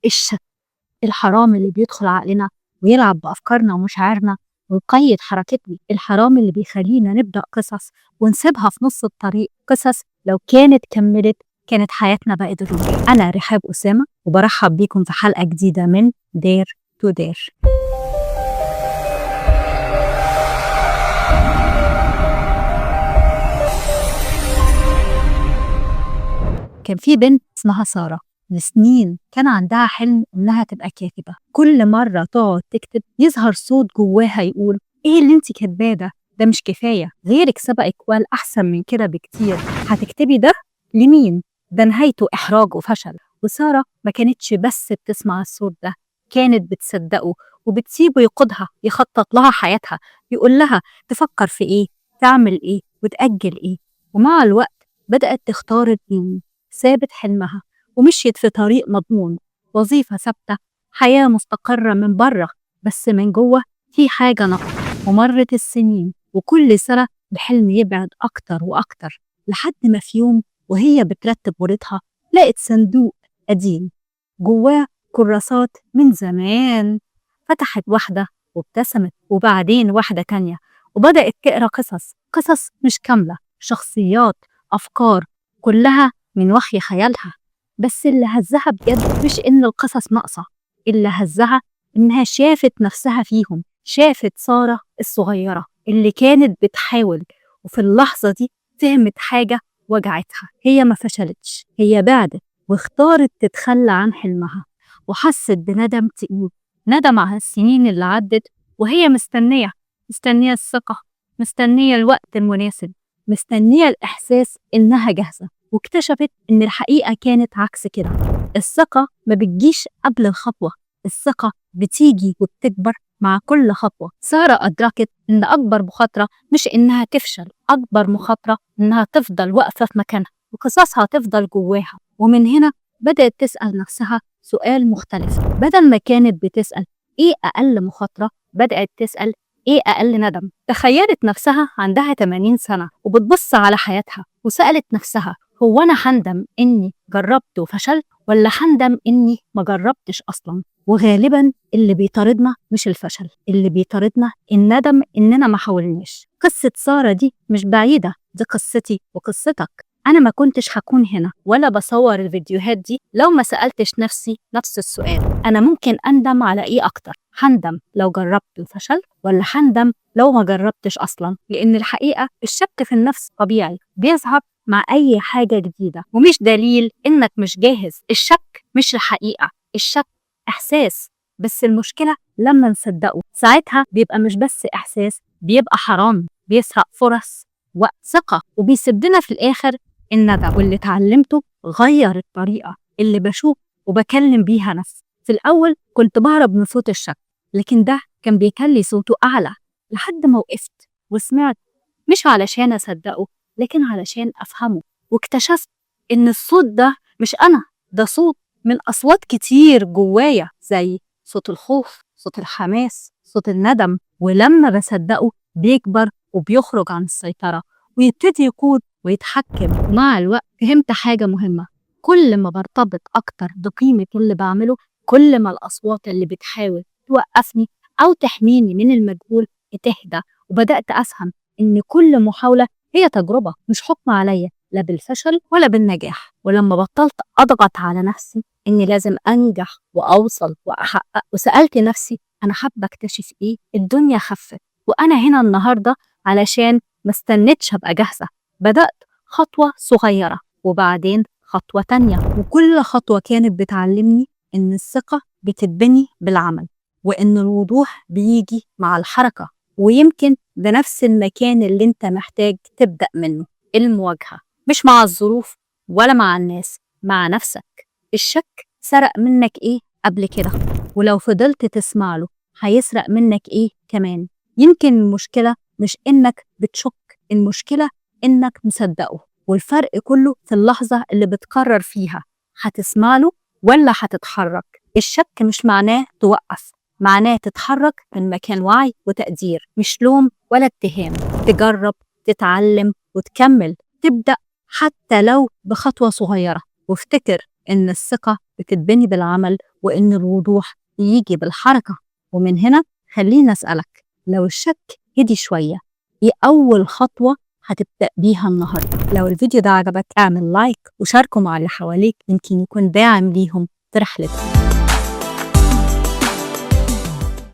الشك، الحرام اللي بيدخل عقلنا ويلعب بأفكارنا ومشاعرنا ويقيد حركتنا، الحرام اللي بيخلينا نبدأ قصص ونسيبها في نص الطريق، قصص لو كانت كملت كانت حياتنا بقت غير. أنا رحاب أسامة وبرحب بيكم في حلقة جديدة من Dare to Dare. كان في بنت اسمها سارة، لسنين كان عندها حلم إنها تبقى كاتبة. كل مرة تقعد تكتب يظهر صوت جواها يقول إيه اللي انت كاتباه ده؟ ده مش كفاية، غيرك سبقك وقال أحسن من كده بكتير، هتكتبي ده لمين؟ ده نهايته إحراج وفشل. وسارة ما كانتش بس بتسمع الصوت ده، كانت بتصدقه وبتسيبه يقودها، يخطط لها حياتها، يقول لها تفكر في إيه، تعمل إيه، وتأجل إيه. ومع الوقت بدأت تختار الدين، سابت حلمها ومشيت في طريق مضمون، وظيفة ثابتة، حياة مستقرة من بره، بس من جوه في حاجة ناقصة. ومرت السنين وكل سنة الحلم يبعد أكتر وأكتر، لحد ما في يوم وهي بترتب غرفتها لقت صندوق قديم جواه كراسات من زمان. فتحت واحدة وابتسمت، وبعدين واحدة تانية، وبدأت تقرأ قصص، قصص مش كاملة، شخصيات، أفكار، كلها من وحي خيالها. بس اللي هزها بجد مش إن القصص ناقصة، اللي هزها إنها شافت نفسها فيهم، شافت سارة الصغيرة اللي كانت بتحاول. وفي اللحظة دي فهمت حاجة وجعتها، هي ما فشلتش، هي بعدت واختارت تتخلى عن حلمها. وحست بندم تقيل، ندم على السنين اللي عدت وهي مستنية، مستنية الثقة، مستنية الوقت المناسب، مستنية الإحساس إنها جاهزة. واكتشفت إن الحقيقة كانت عكس كده. الثقة ما بتجيش قبل الخطوة، الثقة بتيجي وبتكبر مع كل خطوة. سارة أدركت إن أكبر مخاطرة مش إنها تفشل، أكبر مخاطرة إنها تفضل واقفة في مكانها وقصصها تفضل جواها. ومن هنا بدأت تسأل نفسها سؤال مختلف، بدل ما كانت بتسأل إيه أقل مخاطرة، بدأت تسأل إيه أقل ندم. تخيلت نفسها عندها 80 سنة وبتبص على حياتها وسألت نفسها هو أنا هندم إني جربت وفشلت، ولا هندم إني ما جربتش أصلاً؟ وغالباً اللي بيطاردنا مش الفشل، اللي بيطاردنا الندم إننا ما حاولناش. قصة سارة دي مش بعيدة، دي قصتي وقصتك. أنا ما كنتش هكون هنا ولا بصور الفيديوهات دي لو ما سألتش نفسي نفس السؤال. أنا ممكن أندم على إيه أكتر؟ هندم لو جربت وفشلت، ولا هندم لو ما جربتش أصلاً؟ لأن الحقيقة الشك في النفس طبيعي، بيظهر مع أي حاجة جديدة، ومش دليل إنك مش جاهز. الشك مش الحقيقة، الشك إحساس، بس المشكلة لما نصدقه ساعتها بيبقى مش بس إحساس، بيبقى حرام، بيسرق فرص وثقة، وبيسدنا في الآخر الندم. واللي اتعلمته غير الطريقة اللي بشوف وبكلم بيها نفسي. في الأول كنت بهرب من صوت الشك، لكن ده كان بيخلي صوته أعلى، لحد ما وقفت وسمعت، مش علشان أصدقه لكن علشان أفهمه. واكتشفت إن الصوت ده مش أنا، ده صوت من أصوات كتير جوايا، زي صوت الخوف، صوت الحماس، صوت الندم. ولما بصدقه بيكبر وبيخرج عن السيطرة ويبتدي يقود ويتحكم. ومع الوقت فهمت حاجة مهمة، كل ما برتبط أكتر بقيمة اللي بعمله، كل ما الأصوات اللي بتحاول توقفني أو تحميني من المجهول بتهدى. وبدأت أفهم إن كل محاولة هي تجربة، مش حكم عليا لا بالفشل ولا بالنجاح. ولما بطلت أضغط على نفسي إني لازم أنجح وأوصل وأحقق، وسألت نفسي أنا حابة أكتشف إيه، الدنيا خفت. وأنا هنا النهاردة علشان ما استنيتش أبقى جاهزة، بدأت خطوة صغيرة وبعدين خطوة تانية، وكل خطوة كانت بتعلمني إن الثقة بتتبني بالعمل، وإن الوضوح بيجي مع الحركة، ويمكن بنفس المكان اللي انت محتاج تبدأ منه، المواجهة، مش مع الظروف ولا مع الناس، مع نفسك. الشك سرق منك ايه قبل كده؟ ولو فضلت تسمع له هيسرق منك ايه كمان؟ يمكن المشكلة مش انك بتشك، المشكلة انك مصدقه. والفرق كله في اللحظة اللي بتقرر فيها هتسمع له ولا هتتحرك. الشك مش معناه توقف، معناه تتحرك من مكان وعي وتقدير، مش لوم ولا اتهام. تجرب، تتعلم، وتكمل، تبدأ حتى لو بخطوة صغيرة. وافتكر إن الثقة بتتبني بالعمل وإن الوضوح بيجي بالحركة. ومن هنا خليني أسألك، لو الشك هدي شوية، إيه أول خطوة هتبدأ بيها النهاردة؟ لو الفيديو ده عجبك اعمل like وشاركه مع اللي حواليك، يمكن يكون داعم ليهم في رحلتهم.